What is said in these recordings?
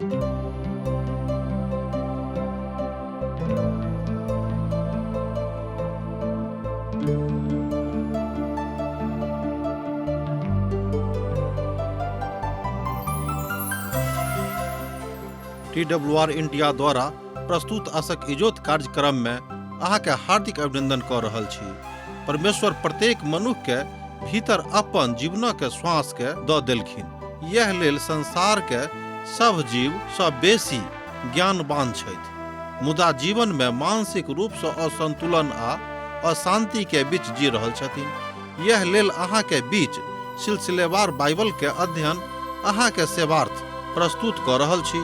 T W R India द्वारा प्रस्तुत असक इजोत कार्यक्रम में अहाँके हार्दिक अभिनंदन कऽ रहल छी। परमेश्वर प्रत्येक मनुख के भीतर अपन जीवनक श्वास के दऽ देलखिन। यह लेल संसार के सभ जीव सँ बेसी ज्ञानवान छथि, मुदा जीवन में मानसिक रूप सँ असंतुलन आ अशांति के बीच जी रहल छथिन। यह लेल अहाँ के बीच सिलसिलेवार बाइबल के अध्ययन अहाँ के सेवार्थ प्रस्तुत कऽ रहल छी,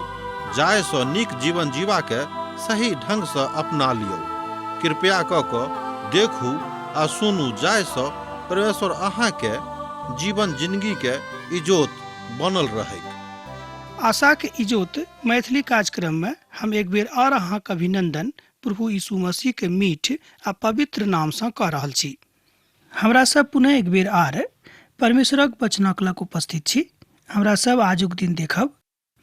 जाहि सँ नीक जीवन जीवा के सही ढंग सँ अपना लियौ। कृपया कऽ कऽ देखू आ सुनू जाहि सँ परमेश्वर अहाँ के जीवन जिंदगी के इजोत बनल रहैक। आशाक इजोत मैथिली कार्यक्रम में हम एक बेर और अहाँक अभिनंदन प्रभु यीशु मसीह के मीठ आ पवित्र नाम सँ कऽ रहल छी। हमरा सब पुनः एक बेर आर परमेश्वरक वचनक लग उपस्थित छी। हमरा सब आजुक दिन देखब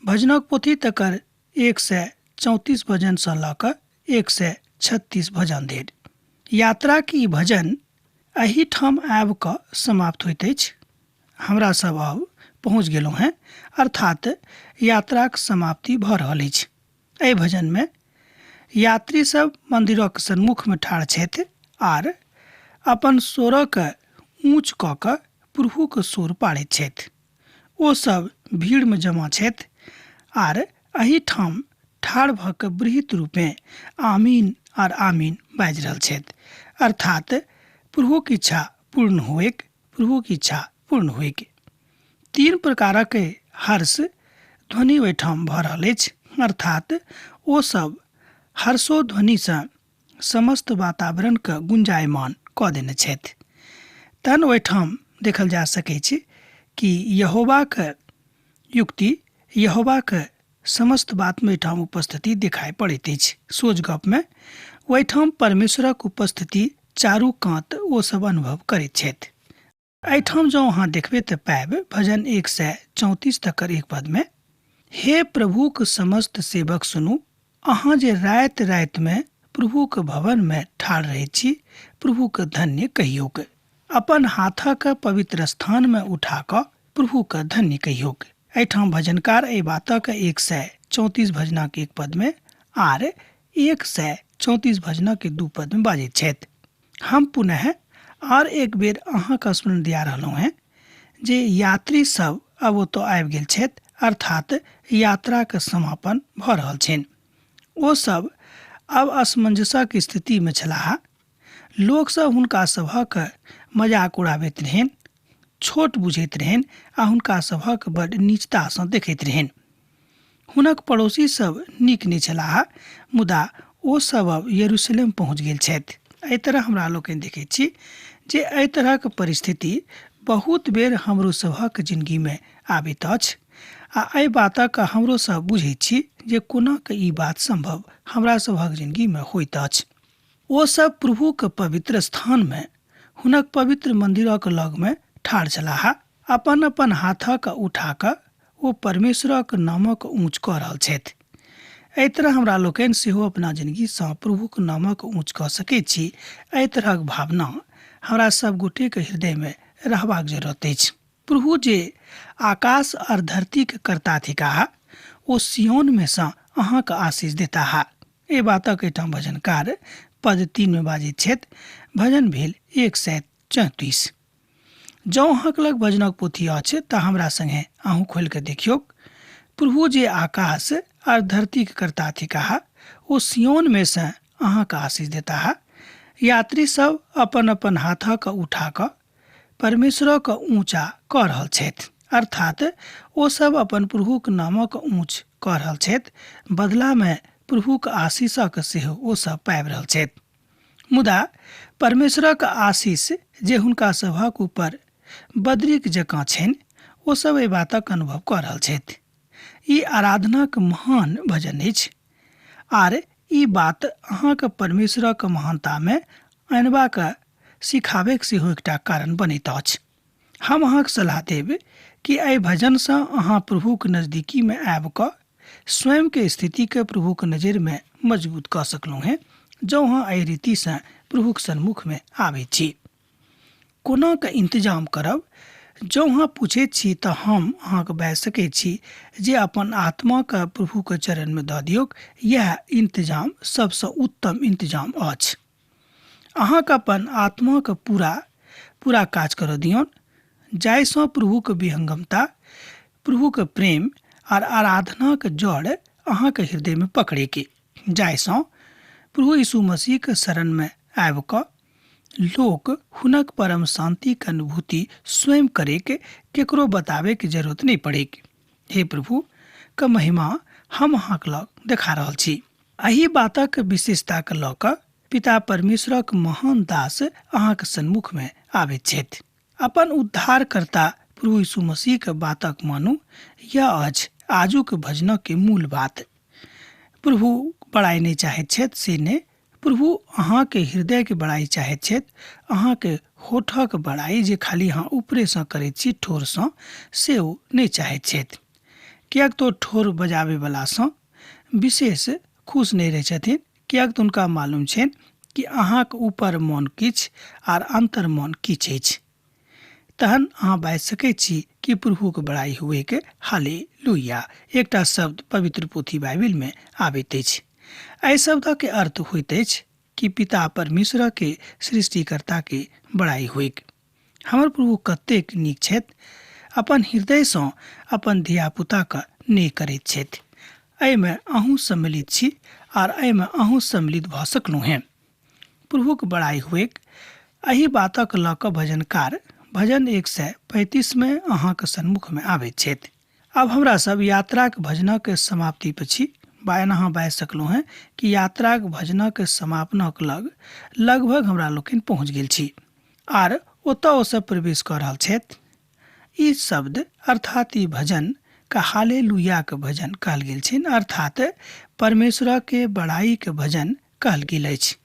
भजनक पोथी तकर 134 भजन सँ लऽ कऽ 136 भजन धरि। यात्राक ई भजन एहिठाम आबि कऽ समाप्त होइत अछि। हमरा सब अब पहुँच गेलहुँ हेँ, अर्थात यात्राक समाप्ति भऽ रहल अछि। एहि भजनमे यात्री सब मन्दिरक सन्मुखमे ठाढ़ छथि आर अपन स्वरक ऊँच कऽ कऽ प्रभुक स्वर पाड़ैत छथि। ओ सब भीड़मे जमा छथि आर एहिठाम ठाढ़ भऽ कऽ बृहत रूपेँ आमीन आर आमीन बाजि रहल छथि, अर्थात प्रभुक इच्छा पूर्ण होइक, प्रभुक इच्छा पूर्ण होइक। तीन प्रकारक हर्ष ध्वनि ओहिठाम भऽ रहल अछि, अर्थात ओ सब हर्षोध्वनिसँ समस्त वातावरणके गुंजायमान कऽ देने छथि। तहन ओहिठाम देखल जा सकैत छै कि यहोवाक युक्ति, यहोवाक समस्त बातमे एहिठाम उपस्थिति देखाइ पड़ैत अछि। सोझ गपमे ओहिठाम परमेश्वरक उपस्थिति चारू कात ओ सब अनुभव करैत छथि। एहिठाम जँ अहाँ देखबै तऽ पायब भजन 134 तकर एक पदमे, हे प्रभुक समस्त सेवक सुनू, अहाँ जे राति रातिमे प्रभुक भवनमे ठाढ़ रहैत छी, प्रभुक धन्य कहियौक। अपन हाथक पवित्र स्थानमे उठा कऽ प्रभुक धन्य कहियौक। एहिठाम भजनकार एहि बातक 134 भजनक एक पदमे आर 134 भजनक दू पदमे बाजैत छथि। हम पुनः आर एक बेर अहाँके स्मरण दिया रहलहुँ हेँ जे यात्री सब अब ओतऽ आबि गेल छथि, अर्थात यात्राक समापन भऽ रहल छनि। ओ सब अब असमंजसक स्थितिमे छलाह। लोक सब हुनका सभक मजाक उड़ाबैत रहनि, छोट बुझैत रहनि आ हुनका सभक बड नीचतासँ देखैत रहनि। हुनक पड़ोसी सब नीक नहि छलाह, मुदा ओ सब अब यरूशलेम पहुँच गेल छथि। एहि तरह हमरा लोकनि देखैत छी जे एहि तरहक परिस्थिति बहुत बेर हमरो सभक जिंदगीमे आबैत अछि आ एहि बातक हमरो सब बुझैत छी जे कोना कऽ ई बात संभव हमरा सभक जिंदगीमे होइत अछि। ओ सब प्रभुक पवित्र स्थानमे हुनक पवित्र मंदिरक लगमे ठाढ़ छलाह। अपन अपन हाथक उठा कऽ ओ परमेश्वरक नामक ऊँच कऽ रहल छथि। एहि तरह हमरा लोकनि सेहो अपना जिनगीसँ प्रभुक नामक ऊँच कऽ सकैत छी। एहि तरहक भावना हमरा सब गोटेक हृदयमे रहबाक जरूरत अछि। प्रभु जे आकाश और धरतीक कर्ता थिकाह, ओ सियोनमे सँ अहाँक आशीष देताह। एहि बातक एहिठाम भजनकार पद 3 मे बाजैत छथि। भजन भेल 134। जँ अहाँक लग भजनक पोथी अछि तऽ हमरा संगे अहूँ खोलि कऽ देखियौक। प्रभु जे आकाश आर धरतीक कर्ता थिकाह, ओ सियोनमे सँ अहाँक आशीष देताह। यात्री सब अपन अपन हाथक उठा कऽ परमेश्वरक ऊँचा कऽ रहल छथि, अर्थात ओ सब अपन प्रभुक नामक ऊँच कऽ रहल छथि। बदलामे प्रभुक आशीषक सेहो ओ सब पाबि रहल छथि। मुदा परमेश्वरक आशीष जे हुनका सभक ऊपर बद्रीक जकाँ छनि, ओ सब एहि बातक अनुभव कऽ रहल छथि। ई आराधनाक महान भजन अछि आर ई बात अहाँक परमेश्वरक महानतामे अनबाक सिखाबैक सेहो एकटा कारण बनैत अछि। हम अहाँक सलाह देब कि एहि भजनसँ अहाँ प्रभुक नजदीकीमे आबि कऽ स्वयंके स्थितिके प्रभुक नजरिमे मजबूत कऽ सकलहुँ हेँ जँ अहाँ एहि रीतिसँ प्रभुक सन्मुखमे आबैत छी। कोना कऽ इंतजाम करब? जँ अहाँ पूछैत छी तऽ हम अहाँके बाजि सकैत छी जे अपन आत्माके प्रभुके चरणमे दऽ दियौक, इएह इंतजाम सबसँ उत्तम इंतजाम अछि। अहाँके अपन आत्माके पूरा पूरा काज करऽ दियौन जाहिसँ प्रभुके विहंगमता, प्रभुके प्रेम आर आराधनाके जड़ अहाँके हृदयमे पकड़ेके, जाहिसँ प्रभु यीशु मसीहके शरणमे आबि कऽ लोक हुनक परम शांतिके अनुभूति स्वयं करैके, केकरो बताबैके जरूरत नहि पड़ैक। हे प्रभु के महिमा हम अहाँके लग देखा रहल छी। एहि बातक विशेषताके लऽ कऽ पिता परमेश्वरक महान दास अहाँके सन्मुखमे आबैत छथि। अपन उद्धारकर्ता प्रभु यीशु मसीहके बातक मानू, यह अछि आजुक भजनक के मूल बात। प्रभु बड़ाई नहि चाहैत छथि से नहि, प्रभु अहाँके हृदयके बड़ाई चाहैत छथि, अहाँके होठक बड़ाई जे खाली अहाँ ऊपरेसँ करैत छी ठोरसँ, से ओ नहि चाहैत छथि। किएक तऽ ठोर बजाबैवलासँ विशेष खुश नहि रहै छथिन, किएक तऽ हुनका मालूम छनि कि अहाँके ऊपर मन किछु आर अन्तर मन किछु अछि। तहन अहाँ बाजि सकैत छी कि प्रभुके बड़ाई हुएके हालेलुया एकटा शब्द पवित्र पोथी बाइबिलमे आबैत अछि। एहि शब्दके अर्थ होइत अछि कि पिता परमेश्वरके सृष्टिकर्ताके बड़ाई होइक। हमर प्रभु कतेक नीक छथि, अपन हृदयसँ अपन धियापुताके नेक करैत छथि। एहिमे अहूँ सम्मिलित छी आर एहिमे अहूँ सम्मिलित भऽ सकलहुँ हेँ। प्रभुक बड़ाई हुएक एहि बातक लऽ कऽ भजनकार भजन 135 मे अहाँके सन्मुखमे आबैत छथि। आब हमरा सब यात्राक भजनक समाप्ति पछि बा एना अहाँ बाजि सकलहुँ हेँ कि यात्राक भजनक समापनक लग लगभग हमरा लोकनि पहुँच गेल छी आर ओतऽ ओ सब प्रवेश कऽ रहल छथि। ई शब्द अर्थात ई भजन का हालेलुयाक भजन कहल गेल छनि, अर्थात परमेश्वरके बड़ाईके भजन कहल गेल अछि।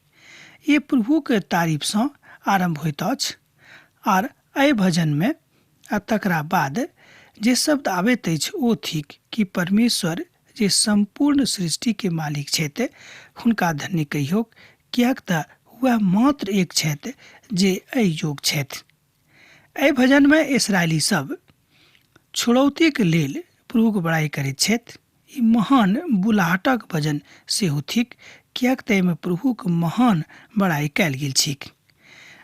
ई प्रभुके तारीफसँ आरम्भ होइत अछि आर एहि भजनमे आ तकरा बाद जे शब्द आबैत अछि ओ थिक कि परमेश्वर जे सम्पूर्ण सृष्टिके मालिक छथि हुनका धन्य कहियौक, किएक तऽ वएह मात्र एक छथि जे एहि योग्य छथि। एहि भजनमे इसराइली सब छुड़ौतीके लेल प्रभुक बड़ाई करैत छथि। ई महान बुलाहटक भजन सेहो थिक, किएक तऽ एहिमे प्रभुक महान बड़ाई कयल गेल छैक।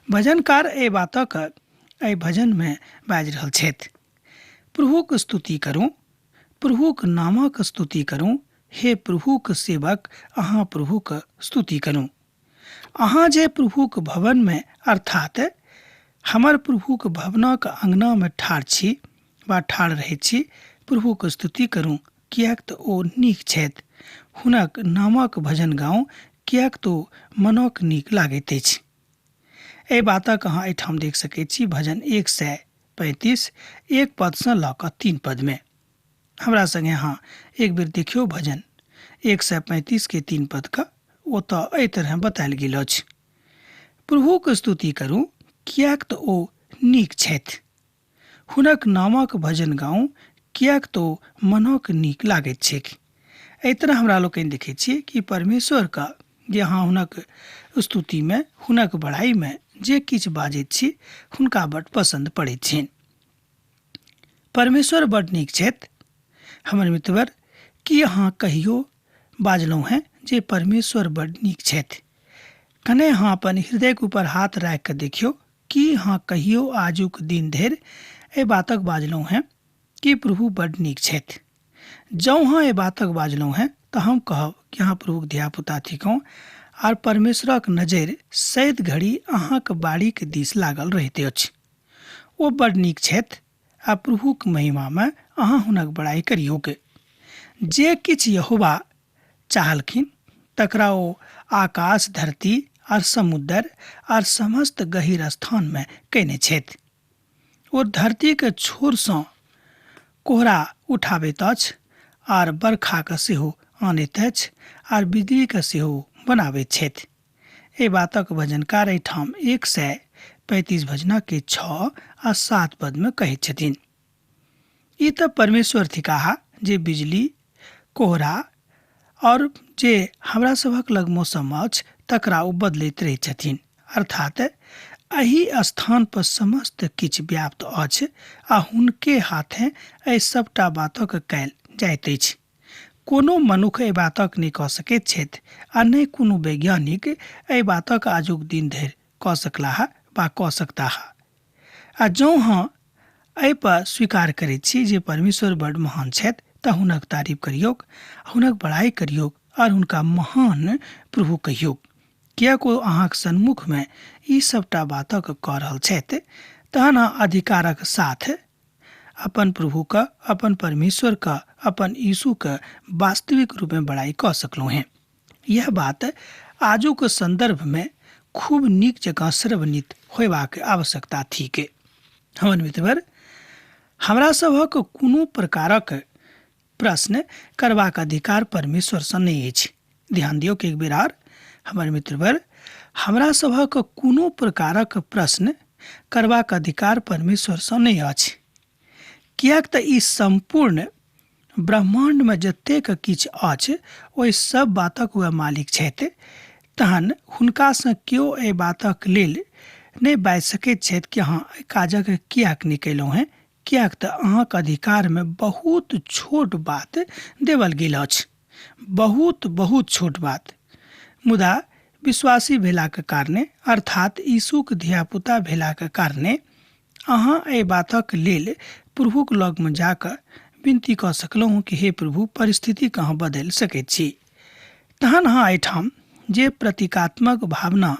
भजनकार एहि बातक एहि भजनमे बाजि रहल छथि। प्रभुक स्तुति करू, प्रभुक नामक स्तुति करू, हे प्रभुक सेवक अहाँ प्रभुक स्तुति करू। अहाँ जे प्रभुक भवनमे अर्थात हमर प्रभुक भवनक अङ्गनामे ठाढ़ छी वा ठाढ़ रहैत छी, प्रभुक स्तुति करू, किएक तऽ ओ नीक छथि। हुनक नामक भजन गाउ, किएक तऽ ओ मनक नीक लागैत अछि। एहि बातक अहाँ एहिठाम देख सकैत छी भजन 135 1 पदसँ लऽ कऽ 3 पदमे। हमरा संगे अहाँ एक बेर देखियौ भजन 135 के 3 पदके, ओतऽ एहि तरहे बतायल गेल अछि। प्रभुक स्तुति करू, किएक तऽ ओ नीक छथि। हुनक नामक भजन गाउ, किएक तऽ ओ मनक नीक लागैत छैक। एहि तरह हमरा लोकनि देखैत छियै कि परमेश्वरके जे अहाँ हुनक स्तुतिमे हुनक बड़ाईमे जे किछु बाजैत छी हुनका बड पसन्द पड़ैत छनि। परमेश्वर बड नीक छथि। हमर मित्रवर, की अहाँ कहियो बाजलहुँ हेँ जे परमेश्वर बड नीक छथि? कने अहाँ अपन हृदयके ऊपर हाथ राखि कऽ देखियौ, की अहाँ कहियो आजुक दिन धरि एहि बातक बाजलहुँ हेँ कि प्रभु बड नीक छथि? जँ अहाँ एहि बातक बाजलहुँ हेँ तऽ हम कहब कि अहाँ प्रभुक धियापुता थिकहुँ आर परमेश्वरक नजरि सैद घड़ी अहाँक बाड़ीक दिस लागल रहैत अछि। ओ बड नीक छथि आ प्रभुक महिमामे अहाँ हुनक बड़ाई करियौक। जे किछु यहोवा चाहलखिन तकरा ओ आकाश, धरती आर समुद्र आर समस्त गहीर स्थानमे कयने छथि। ओ धरतीक छोरसँ कोहरा उठाबैत अछि आर बरखाके सेहो आनैत अछि आर बिजलीके सेहो बनाबैत छथि। एहि बातक भजनकार एहिठाम 135 भजनके 6 आ 7 पदमे कहैत छथिन। ई तऽ परमेश्वर थिकाह जे बिजली कोहरा और जे हमरा सभक लग मौसम अछि तकरा ओ बदलैत रहैत छथिन। अर्थात एहि स्थान पर समस्त किछु व्याप्त अछि आ हुनके हाथे एहि सबटा बातक कयल जाइत अछि। कोनो मनुख एहि बातक नहि कऽ सकैत छथि आ नहि कोनो वैज्ञानिक एहि बातक आजुक दिन धरि कऽ सकलाह वा कऽ सकताह। आ जँ अहाँ एहि पर स्वीकार करैत छी जे परमेश्वर बड महान छथि तऽ हुनक तारीफ करियौक, हुनक बड़ाइ करियौक और हुनका महान प्रभु कहियौक। किएक ओ अहाँक सन्मुखमे ई सबटा बातक कऽ रहल छथि तहन अहाँ अधिकारक साथ अपन प्रभुके, अपन परमेश्वरके, अपन यीशुके वास्तविक रूपमे बड़ाइ कऽ सकलहुँ हेँ। यह बात आजुक सन्दर्भमे खूब नीक जकाँ श्रवणित होयबाक आवश्यकता थिक। हमर मित्रवर, हमरा सभक कोनो प्रकारक प्रश्न करबाक अधिकार परमेश्वरसँ नहि अछि। ध्यान दियौक एक बेर आर, हमर मित्रवर, हमरा सभक कोनो प्रकारक प्रश्न करबाक अधिकार परमेश्वरसँ नहि अछि, किएक तऽ ई सम्पूर्ण ब्रह्माण्डमे जतेक किछु अछि ओहि सब बातक वएह मालिक छथि। तहन हुनकासँ केओ एहि बातक लेल नहि बाजि सकैत छथि कि अहाँ एहि काजक किएक नहि कयलहुँ हेँ, किएक तऽ अहाँक अधिकारमे बहुत छोट बात देवल गेल अछि, बहुत बहुत छोट बात। मुदा विश्वासी भेलाक कारणे, अर्थात यीशुक धियापुता भेलाक कारणे, अहाँ एहि बातक लेल प्रभुक लगमे जाकऽ विनती कऽ सकलहुँ कि हे प्रभु, परिस्थितिके अहाँ बदलि सकैत छी। तहन अहाँ एहिठाम जे प्रतीकात्मक भावना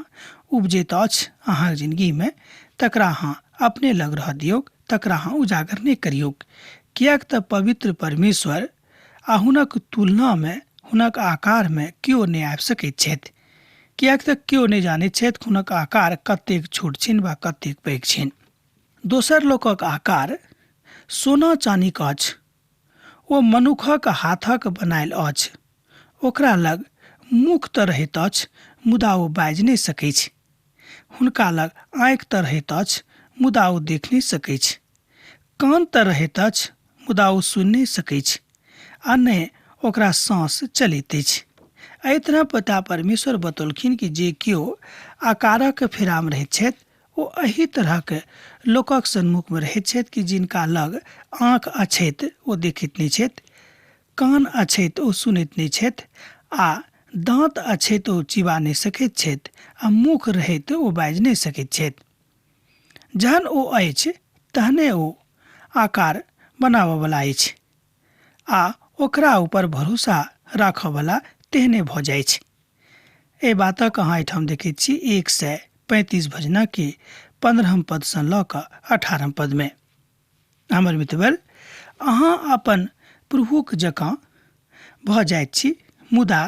उपजैत अछि अहाँक जिनगीमे तकरा अहाँ अपने लग रहऽ दियौक, तकरा अहाँ उजागर नहि करियौक, किएक तऽ पवित्र परमेश्वर आ हुनक तुलनामे, हुनक आकारमे केओ नहि आबि सकैत छथि, किएक तऽ केओ नहि जानैत छथि हुनक आकार कतेक छोट छनि वा कतेक पैघ छनि। दोसर लोकक आकार सोना चानीक अछि, ओ मनुखक हाथक बनायल अछि। ओकरा लग मुख तऽ रहैत अछि मुदा ओ बाजि नहि सकैछ। हुनका लग आँखि तऽ रहैत अछि मुदा ओ देख नहि सकैछ। कान तऽ रहैत अछि मुदा ओ सुनि नहि सकैछ आ नहि ओकरा साँस चलैत अछि। एहि तरह पिता परमेश्वर बतौलखिन कि जे केओ आकारक फेरामे रहैत छथि ओ एहि तरहक लोकक सन्मुखमे रहैत छथि कि जिनका लग आँखि अछैत ओ देखैत नहि छथि, कान अछैत ओ सुनैत नहि छथि आ दाँत अछैत ओ चिबा नहि सकैत छथि आ मुख रहैत ओ बाजि नहि सकैत छथि। जहन ओ अछि तहने ओ आकार बनाबऽवला अछि आ ओकरा ऊपर भरोसा राखऽवला तेहने भऽ जाइछ। एहि बातक अहाँ एहिठाम देखैत छी 135 भजनके 15 पदसँ लऽ कऽ 18 पदमे। हमर मित्रवर, अहाँ अपन प्रभुक जकाँ भऽ जाइत छी, मुदा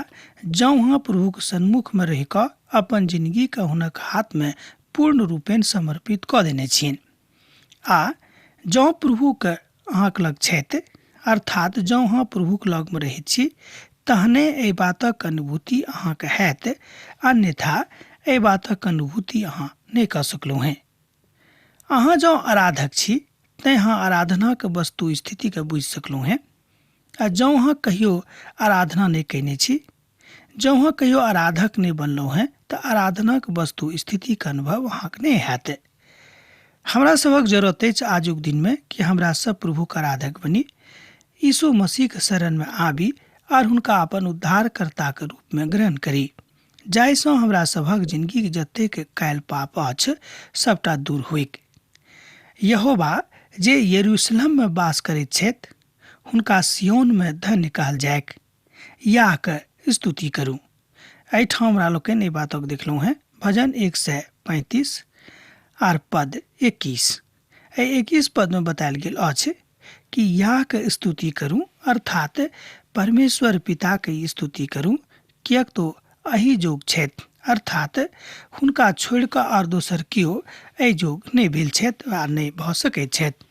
जँ अहाँ प्रभुक सन्मुखमे रहि कऽ अपन जिनगीके हुनक हाथमे पूर्ण रूपेण समर्पित कऽ देने छियनि आ जँ प्रभुके अहाँक लग छथि, अर्थात जँ अहाँ प्रभुक लगमे रहैत छी तहने एहि बातक अनुभूति अहाँके हैत, अन्यथा एहि बातक अनुभूति अहाँ नहि कऽ सकलहुँ हेँ। अहाँ जँ आराधक छी तैँ अहाँ आराधनाक वस्तु स्थितिके बुझि सकलहुँ हेँ, आ जँ अहाँ कहियो आराधना नहि कयने छी, जँ अहाँ कहियो आराधक नहि बनलहुँ हेँ तऽ आराधनाक वस्तु स्थितिके अनुभव अहाँके नहि हैत। हमरा सभक जरूरत अछि आजुक दिनमे कि हमरा सब प्रभुक आराधक बनी, यीशु मसीहके शरणमे आबी आर हुनका अपन उद्धारकर्ताके रूपमे ग्रहण करी, जाहिसँ हमरा सभक जिनगीक जतेक कायल पाप अछि सबटा दूर होइक। यहोवा जे यरूशलेममे वास करैत छथि हुनका सिय्योनमे धन्य कहल जाइक। याहके स्तुति करू। एहिठाम हमरा लोकनि एहि बातक देखलहुँ हेँ भजन 135 आर पद 21। एहि 21 पदमे बतायल गेल अछि कि याहके स्तुति करू, अर्थात परमेश्वर पिताके स्तुति करू, किएक तो एहि जोग छथि, अर्थात हुनका छोड़ि कऽ आर दोसर केओ एहि जोग नहि भेल छथि आ नहि भऽ सकैत छथि।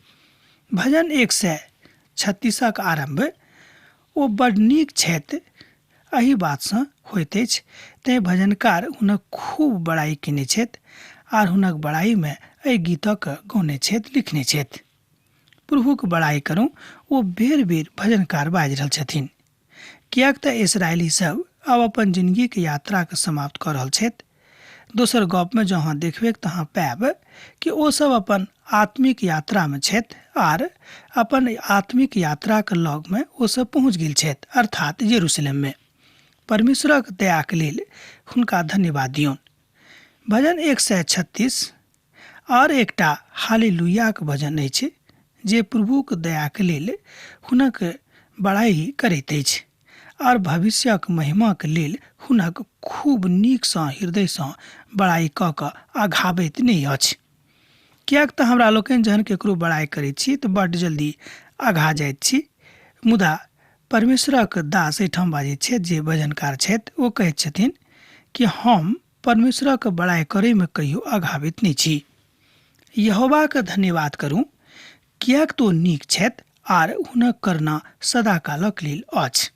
भजन 136 आरम्भ ओ बड नीक छथि एहि बातसँ होइत अछि, तैँ भजनकार हुनक खूब बड़ाइ कयने छथि आर हुनक बड़ाइमे एहि गीतक गौने छथि, लिखने छथि। प्रभुक बड़ाइ करू, ओ बेर बेर भजनकार बाजि रहल छथिन। किएक तऽ इसराइली सब आब अपन जिंदगीके यात्राके समाप्त कऽ रहल छथि। दोसर गपमे जँ अहाँ देखबै तऽ अहाँ पायब कि ओसभ अपन आत्मिक यात्रामे छथि आर अपन आत्मिक यात्राके लगमे ओसभ पहुँच गेल छथि, अर्थात यरूशलेममे। परमेश्वरक दयाके लेल हुनका धन्यवाद दियौन। भजन 136 आओर एकटा हालेलुयाक भजन अछि जे प्रभुक दयाके लेल हुनक बड़ाई करैत अछि आओर भविष्यक महिमाक लेल हुनक खूब नीकसँ हृदयसँ बड़ाई कऽ कऽ अघाबैत नहि अछि। किएक तऽ हमरा लोकनि जहन ककरो बड़ाई करैत छी तऽ बड्ड जल्दी अघा जाइत छी, मुदा परमेश्वरक दास एहिठाम बाजैत छथि, जे भजनकार छथि, ओ कहैत छथिन कि हम परमेश्वरक बड़ाई करैमे कहियो अघाबैत नहि छी। यहोवाके धन्यवाद करू, किएक तऽ ओ नीक छथि आर हुनक करुणा सदाकालक लेल अछि।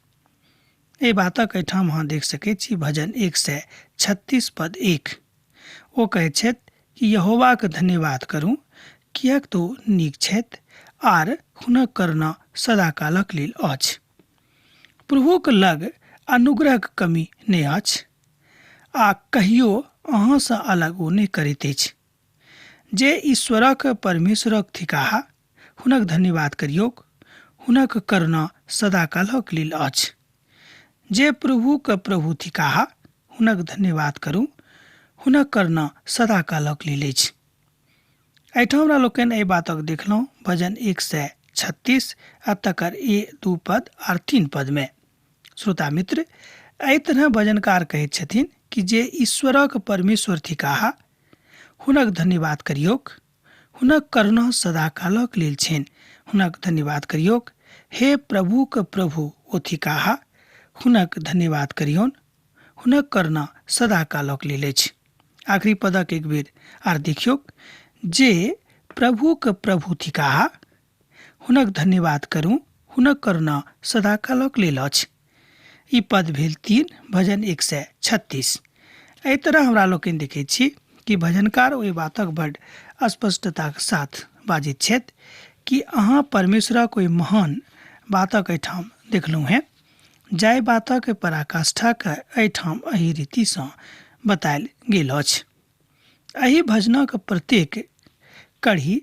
एहि बातक एहिठाम अहाँ देख सकैत छी भजन 136 पद 1। ओ कहैत छथि कि यहोवाके धन्यवाद करू, किएक तऽ ओ नीक छथि आर हुनक करुणा सदाकालक लेल अछि। प्रभुक लग अनुग्रहक कमी नहि अछि आ कहियो अहाँसँ अलग ओ नहि करैत अछि। जे ईश्वरक परमेश्वरक थिकाह, हुनक धन्यवाद करियौक, हुनक करुणा सदाकालक लेल अछि। जे प्रभुक प्रभु थिकाह, हुनक धन्यवाद करू, हुनक करुणा सदाकालक लेल अछि। एहिठाम हमरा लोकनि एहि बातक देखलहुँ भजन 136 आ तकर 2 पद आर 3 पदमे। श्रोता मित्र, एहि तरह भजनकार कहैत छथिन कि जे ईश्वरक परमेश्वर थिकाह, हुनक धन्यवाद करियौक, हुनक करुणा सदाकालक लेल छनि, हुनक धन्यवाद करियौक। हे प्रभुक प्रभु ओ थिकाह, हुनक धन्यवाद करियौन, हुनक करुणा सदाकालक लेल अछि। आखिरी पदक एक बेर आर देखियौक, जे प्रभुक प्रभु थिकाह, हुनक धन्यवाद करू, हुनक करुणा सदाकालक लेल अछि। ई पद भेल 3 भजन 136। एहि तरह हमरा लोकनि देखैत छी कि भजनकार ओहि बातक बड स्पष्टताक साथ बाजैत छथि कि अहाँ परमेश्वरक ओहि महान बातक एहिठाम देखलहुँ हेँ, जाहि बातक पराकाष्ठाके एहिठाम एहि रीतिसँ बतायल गेल अछि। एहि भजनक प्रत्येक कड़ी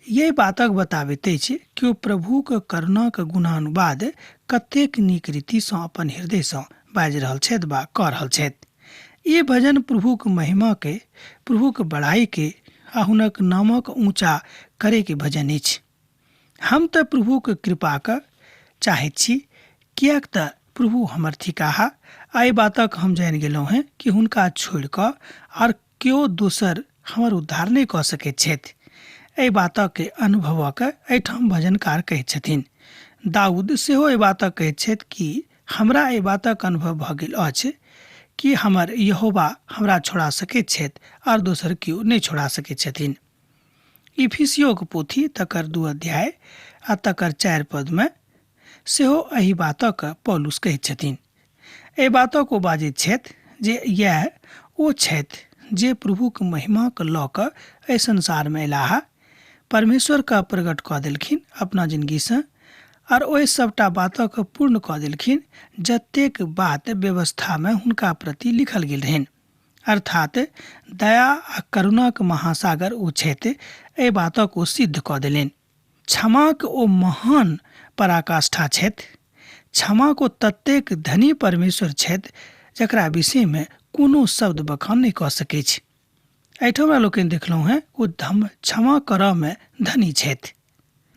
यही बातक बताबैत अछि कि ओ प्रभुक करुणाक गुणानुवाद कतेक नीक रीतिसँ अपन हृदयसँ बाजि रहल छथि वा कऽ रहल छथि। ई भजन प्रभुक महिमाके, प्रभुक बड़ाईके आ हुनक नामक ऊँचा करैके भजन अछि। हम तऽ प्रभुक कृपाके चाहैत छी, किएक तऽ प्रभु हमर थिकाह। एहि बातक हम जानि गेलहुँ हेँ कि हुनका छोड़ि कऽ आर केओ दोसर हमर उद्धार नहि कऽ सकैत छथि। एहि बातक अनुभवक एहिठाम भजनकार कहैत छथिन। दाऊद सेहो एहि बातक कहैत छथि कि हमरा एहि बातक अनुभव भऽ गेल अछि कि हमर यहोवा हमरा छोड़ा सकैत छथि आर दोसर केओ नहि छोड़ा सकैत छथिन। इफिसियोक पोथी तकर 2 अध्याय आ तकर 4 पदमे सेहो एहि बातक पौलुस कहैत छथिन। एहि बातक ओ बाजैत छथि जे इएह ओ छथि जे प्रभुक महिमाके लऽ कऽ एहि संसारमे अयलाह, परमेश्वरके प्रकट कऽ देलखिन अपना जिनगीसँ आर ओहि सभटा बातक पूर्ण कऽ देलखिन जतेक बात व्यवस्थामे हुनका प्रति लिखल गेल रहनि। अर्थात दया आ करुणाक महासागर ओ छथि, एहि बातक ओ सिद्ध कऽ देलनि। क्षमाक ओ महान पराकाष्ठा छथि। क्षमाक ओ ततेक धनी परमेश्वर छथि जकरा विषयमे कोनो शब्द बखान नहि कऽ सकैत। एहिठाम हमरा लोकनि देखलहुँ हेँ ओ क्षमा करऽमे धनी छथि,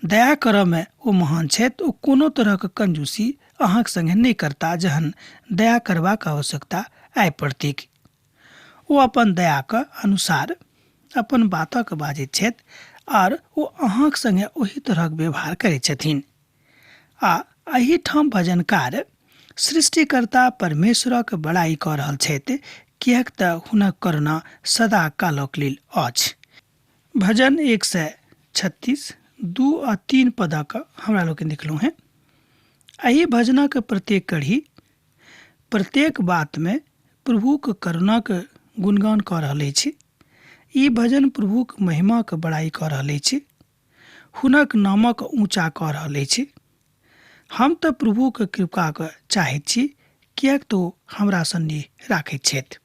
दया करऽमे ओ महान छथि। ओ कोनो तरहक कंजूसी अहाँक संगे नहि करता जहन दया करबाक आवश्यकता आबि पड़तैक। ओ अपन दयाक अनुसार अपन बातक बाजैत छथि आर ओ अहाँक संगे ओही तरहक व्यवहार करैत छथिन। आ एहिठाम भजनकार सृष्टिकर्ता परमेश्वरक बड़ाई कऽ रहल छथि, किएक तऽ हुनक करुणा सदा कालक लेल अछि। भजन 136 2 आ 3 पदक हमरा लोकनि देखलहुँ हेँ। एहि भजनक प्रत्येक कड़ी प्रत्येक बातमे प्रभुक करुणाक गुणगान कऽ रहल अछि। ई भजन प्रभुक महिमाक बड़ाई कऽ रहल अछि, हुनक नामक ऊँचा कऽ रहल अछि। हम तऽ प्रभुके कृपाके चाहैत छी, किएक तऽ ओ हमरा सङ्गे राखैत छथि।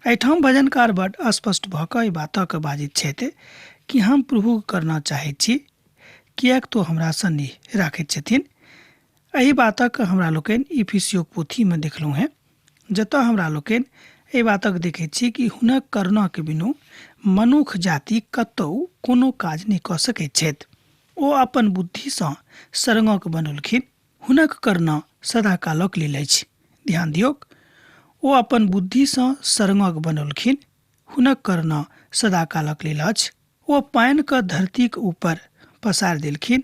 एहिठाम भजनकार बड स्पष्ट भऽ कऽ एहि बातके बाजैत छथि कि हम प्रभुके करना चाहैत छी, किएक तऽ हमरा सन्नेह राखैत छथिन। एहि बातक हमरा लोकनि इफिसियोक पोथीमे देखलहुँ हेँ, जतऽ हमरा लोकनि एहि बातक देखैत छी कि हुनक करुणाके बिनु मनुख जाति कतहु कोनो काज नहि कऽ सकैत छथि। ओ अपन बुद्धिसँ सरंगक बनौलखिन, हुनक करुणा सदाकालक लेल अछि। ध्यान दियौक, ओ अपन बुद्धिसँ सरंगक बनौलखिन, हुनक करुणा सदाकालक लेल अछि। ओ पानिके धरतीक ऊपर पसारि देलखिन,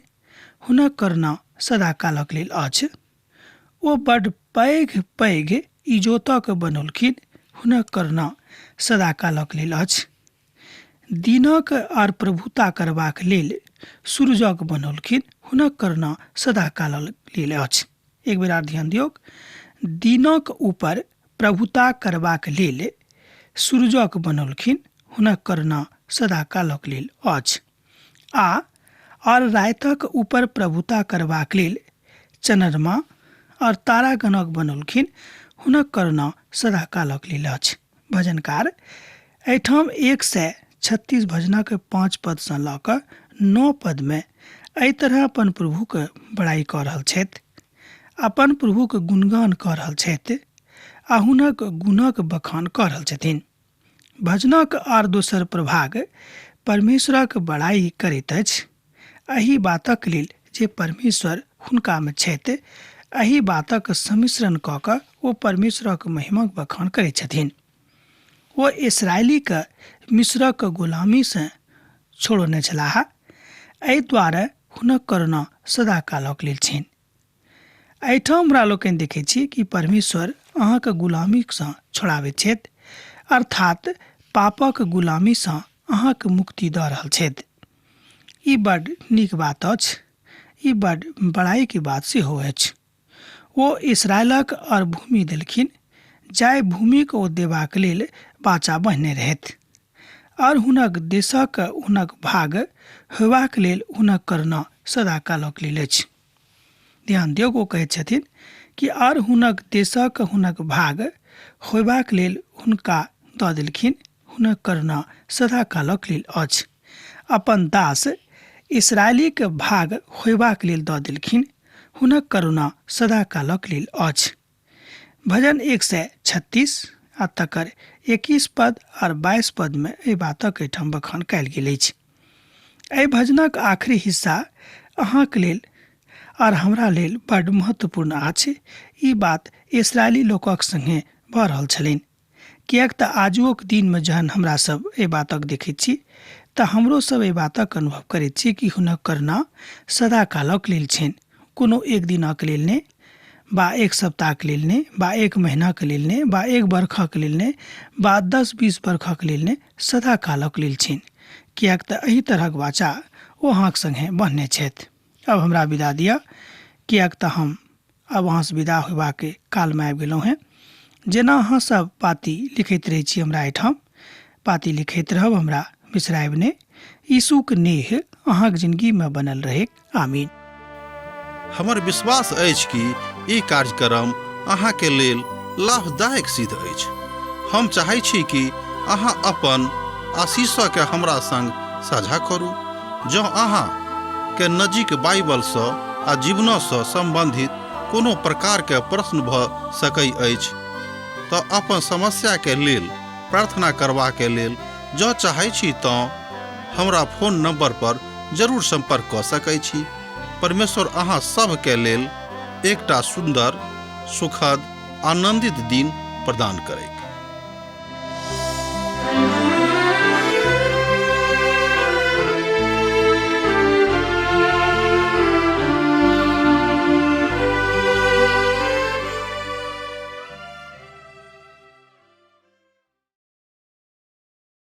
हुनक करुणा सदाकालक लेल अछि। ओ बड्ड पैघ पैघ इजोतक बनौलखिन, हुनक करुणा सदाकालक लेल अछि। दिनक आर प्रभुता करबाक लेल सूरजक बनौलखिन, हुनक करुणा सदाकालक लेल अछि। एक बेर आर ध्यान दियौक, दिनक ऊपर प्रभुता करबाक लेल सूरजक बनौलखिन, हुनक करुणा सदाकालक लेल अछि। आ और रातिक ऊपर प्रभुता करबाक लेल चन्द्रमा और तारागणक बनौलखिन, हुनक करुणा सदाकालक लेल अछि। भजनकार एहिठाम 136 भजनक 5 पदसँ लऽ कऽ 9 पदमे एहि तरह अपन प्रभुके बड़ाइ कऽ रहल छथि, अपन प्रभुके गुणगान कऽ रहल छथि आ हुनक गुणक बखान कऽ रहल छथिन। भजनक आर दोसर प्रभाग परमेश्वरक बड़ाइ करैत अछि एहि बातक लेल जे परमेश्वर हुनकामे छथि। एहि बातक सम्मिश्रण कऽ कऽ ओ परमेश्वरक महिमाक बखान करैत छथिन। ओ इसराइलीके मिस्रक गुलामीसँ छोड़ने छलाह, एहि दुआरे हुनक करुणा सदाकालक लेल छनि। एहिठाम हमरा लोकनि देखै छी कि परमेश्वर अहाँके गुलामीसँ छोड़ाबैत छथि, अर्थात पापक गुलामीसँ अहाँके मुक्ति दऽ रहल छथि। ई बड नीक बात अछि, ई बड बड़ाइके बात सेहो अछि। ओ इसराइलक और भूमि देलखिन, जाहि भूमिके ओ देबाक लेल बाचा बन्हने रहथि, और हुनक देशक हुनक भाग होयबाक लेल हुनक करुणा सदाकालक लेल अछि। ध्यान दियौ, ओ कहैत छथिन कि और हुनक देशक हुनक भाग होयबाक लेल हुनका दऽ देलखिन, हुनक करुणा सदाकालक लेल अछि। अपन दास इसराइलीके भाग होयबाक लेल दऽ देलखिन, हुनक करुणा सदाकालक लेल अछि। भजन 136 आ तकर 21 पद और 22 पदमे एहि बातक एहिठाम बखान कयल गेल अछि। एहि भजनक आखिरी हिस्सा अहाँके लेल और हमरा लेल बड महत्वपूर्ण अछि। ई बात इसराइली लोकक संगे भऽ रहल छलनि, किएक तऽ आजुओक दिनमे जहन हमरा सब एहि बातक देखैत छी तऽ हमरो सब एहि बातक अनुभव करैत छी कि हुनक करुणा सदाकालक लेल छनि, कोनो एक दिनक लेल नहि, बा एक सप्ताहके लेल नहि, बा एक महीनाके लेल नहि, बा एक बरखक लेल नहि, बा 10-20 बरखक लेल नहि, सदाकालक लेल छनि। किएक तऽ एहि तरहक वाचा ओ अहाँक सङ्गे बन्हने छथि। अब हमरा विदा दिअ, किएक तऽ हम आब अहाँसँ विदा होयबाके कालमे आबि गेलहुँ हेँ। जेना अहाँ सब पाती लिखैत रहै छी, हमरा एहिठाम पाती लिखैत रहब, हमरा बिसरायब नहि। यीशुक नेह अहाँक जिंदगीमे बनल रहै। आमीन। हमर विश्वास अछि कि ई कार्यक्रम अहाँके लेल लाभदायक सिद्ध अछि। हम चाहै छी कि अहाँ अपन आशीषके हमरा संग साझा करू। जँ अहाँ के नजीक बाइबलसँ आ जीवनसँ सम्बन्धित कोनो प्रकारके प्रश्न भऽ सकै अछि तऽ अपन समस्याके लेल प्रार्थना करबाके लेल जँ चाहै छी तँ हमरा फोन नंबर पर जरूर संपर्क कऽ सकै छी। परमेश्वर अहाँ सभके लेल एकटा सुन्दर, सुखद, आनंदित दिन प्रदान करै।